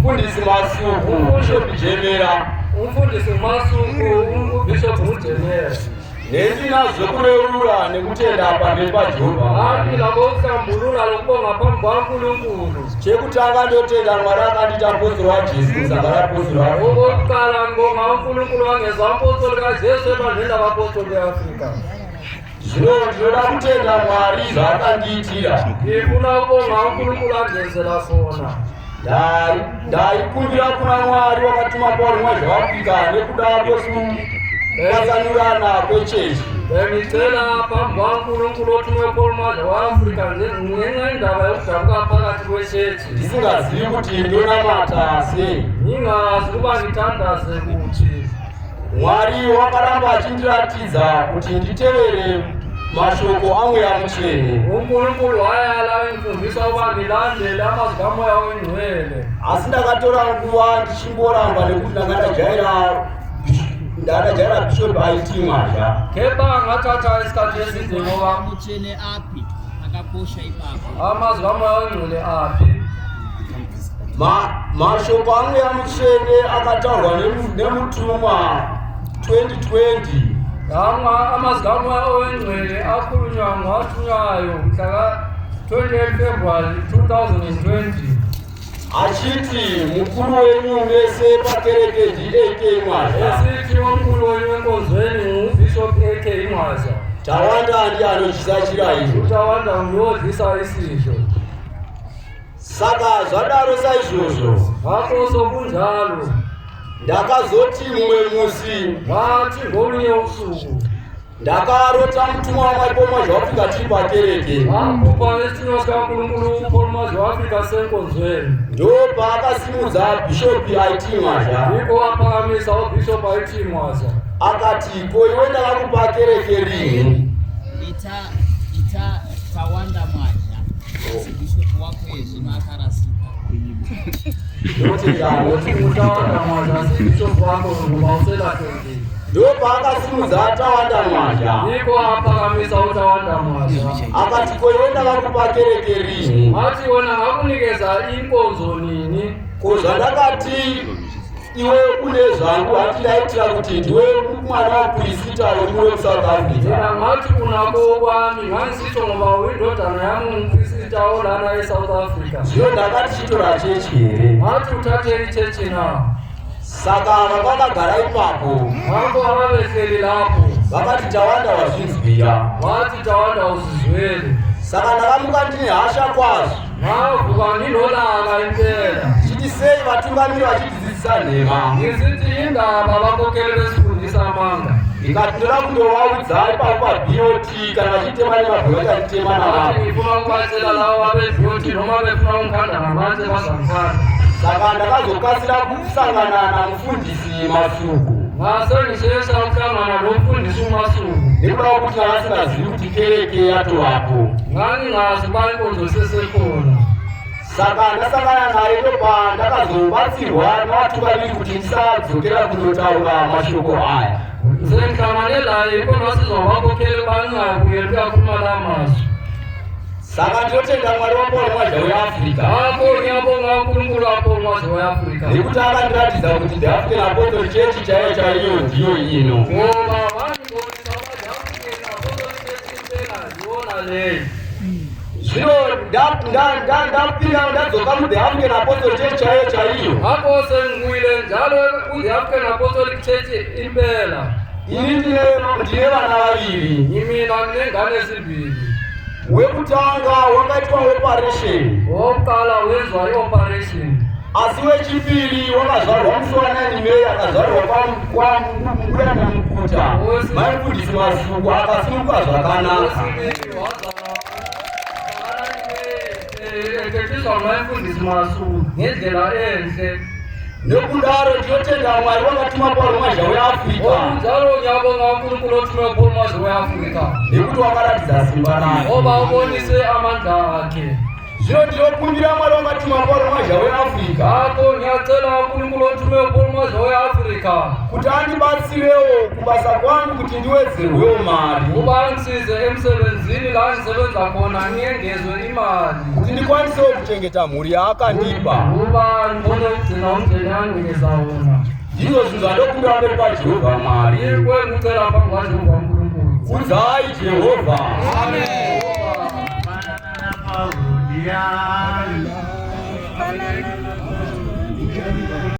Mufundisi Masuku, Bishop Jemera. Umfundisi Masuku, uBishop uJemera. Nendina zvekureurura nekutenda pamberi paJehovha. Ngaphila kokuhlambulula lokubonga phambi kwaNkulunkulu. Chekutanga ndotenda Mwari akandiita mupostori waJesu musangano rapostori waAfrica. Okokuqala ngibonga uNkulunkulu wangenza umpostoli kaJesu ebandleni labapostoli be-Afrika. Zvino ndinoda kutenda Mwari zvaakandiitira. Ngifuna ukubonga uNkulunkulu angenzela khona. Ndaikumbira kuna Mwari wakatuma Pauro Mwazha waAfrica nekuda kwekupatsanurana kwechechi. Bengicela phambi kwaNkulunkulu othume Paul Mwazha wa-Afrika ngenxa yendaba yokudabuka phakathi kweshethi. Ndisingazivi kuti ndonamata sei. Ngingazi ukuba ngithandaze kuthi. Mwari wakaramba achindiratidza kuti nditevere mashoko aMweya Mutsvene. UNkulunkulu wayala engifundisa ukuba ngilandele amazwi kaMoya oNgcwele. Asi ndakatora nguva ndichimboramba nekuti ndanga ndajaira ndanga Bishop IT Mwazha. Kepha ngathatha isikhathi eside ngoba Mutsvene api akakosha ipapo? Amazwi kaMoya oNgcwele aphi? Mashoko aMweya Mutsvene akataurwa nemutumwa 2020. Amazwi kaMoya oNgcwele akhulunywa ngowathunywayo mhla ka-28 February 2020. Achiti mukuru wenyu mese pakereke ndiAK Mwazha. Esithi omkhulu wenyu enkonzweni nguBishop AK Mwazha. Tawanda ndiye anodyisa chirayiro. UTawanda nguyodlisa isidlo. Saka zvadaro saizvozvo. Ngakho sokunjalo. Ndakazoti mumwe musi. Ngathi ngolunye usuku. Ndakarota mutumwa waMwari Paul Mwazha waAfrica tiri pakereke. Ngaphupha isithunywa sikaNkulunkulu uPaul Mwazha waAfrica senkonzweni. Ndopaakasimudza Bishop IT Mwazha. Yikho waphakamisa uBishop IT Mwazha. Akati, ko iwe ndakakupa kereke rini? Ita ita Tawanda Mwazha. Asi bishop wako ezvino akarasika. Ndinotenda. Uthi uTawanda Mwazha asi bishop wako ngoba uselahlekile. Ndopaakasimudza Tawanda Mwazha. Yikho aphakamisa uTawanda Mwazha. Akati, ko iwe ndakakupa kereke rini? Ngathi wona ngakunikeza inkonzo nini? Ko zvandakati iwe une zvangu hati ndaitira kuti ndiwe mwana wapurisita wemuno muSouth Africa. Mina ngathi unako okwami ngangisitsho ngoba uyindodana yami ungumphrisita olana eSouth Africa. Zvino ndakati chitora chechi here? Ngathi uthathe ichechi na? Saka vakagara ipapo. Ngakho ababehleli lapho. Vakati Tawanda wazvinzwira. Wathi Tawanda usizwele. Saka ndakamuka ndine hasha kwazvo. Ngavuka nginolaka impela. Ndichiti sei vatungamiri vachitidzidzisa nhema? Ngisithi indaba abakhokheli besifundisa amanga. Ndikati ndoda kundovaudza ipapo paBOT kana vachitema nemabwe vachanditema Ngathi navavo. ngifuna ukubatshela labo abe-BOT noma befuna ukungikhanda ngamatshe bazangikhanda. Saka ndakazokasira kusangana namufundisi Masuku. Ngase ngishesha ukuhlangana nomfundisi uMasuku. Nekuda kwekuti ndanga kuti kereke yatovapo. Ngangingazi uba inkonzo isesekhona. Saka ndasangana naye ndopa ndakazobatsirwa nevatungamiri kuti ndisadzokera kunotaura mashoko aya. Sengihlangane laye yikho ngasizwa ngabakhokheli ukuba ngingabuyeli kuyakhuluma la mazwi. Saka ndinotenda Mwari waPaul Mwazha weAfrica. Ngakho ngiyabonga uNkulunkulu waPaul Mwazha weAfrica. Nekuti akandiratidza kuti the African Apostolic Church chaiyo chaiyo ndiyo ino. Ngoba wangibonisa ukuba the African Apostolic Church impela yiyona leyi. Zvino ndapinda ndadzoka mu-The African Apostolic Church chaiyo chaiyo. Ngakho sengibuyile njalo ku-The African Apostolic Church impela. Ini ndine vana vaviri. Ngimina nginengane ezimbili. Wekutanga wakaitwa operation. Wokuqala wenzwa i-operation. Asi wechipiri wakazvarwa musi wa9 May akazvarwa kwambuya Nyamukuta mai mufundisi Masuku akasununguka zvakanaka. Wesibili wazalwa ekethiswa nguMfundisi Masuku ngendlela enhle. Nekudaro ndinotenda Mwari wakatuma Paul Mwazha weAfrica. Okunjalo ngiyabonga uNkulunkulu othume uPaul Mwazha weAfrica. Nekuti wakaratidza simba rake. Ngoba ubonise amandla akhe. Zvino ndinokumbira Mwari wakatuma Paul Mwazha Mwazha weAfrica. Ngakho ngiyacela uNkulunkulu othume uPaul Mwazha we-Afrika kuti andibatsirewo kubasa kwangu kuti ndiwedzerwewo mari, ukuba angisize emsebenzini la ngisebenza khona ngiyengezwe imali, kuti ndikwanisewo kuchengeta mhuri yaakandipa. Ukuba ngikhone ukugcina umndeni anginikeza wona. Ndizvo zvinhu zvandokumbira pamberi paJehovha Mwari. Yikho engikucela phambi kwaJehova uNkulunkulu. Kudzai Jehovha. Amen.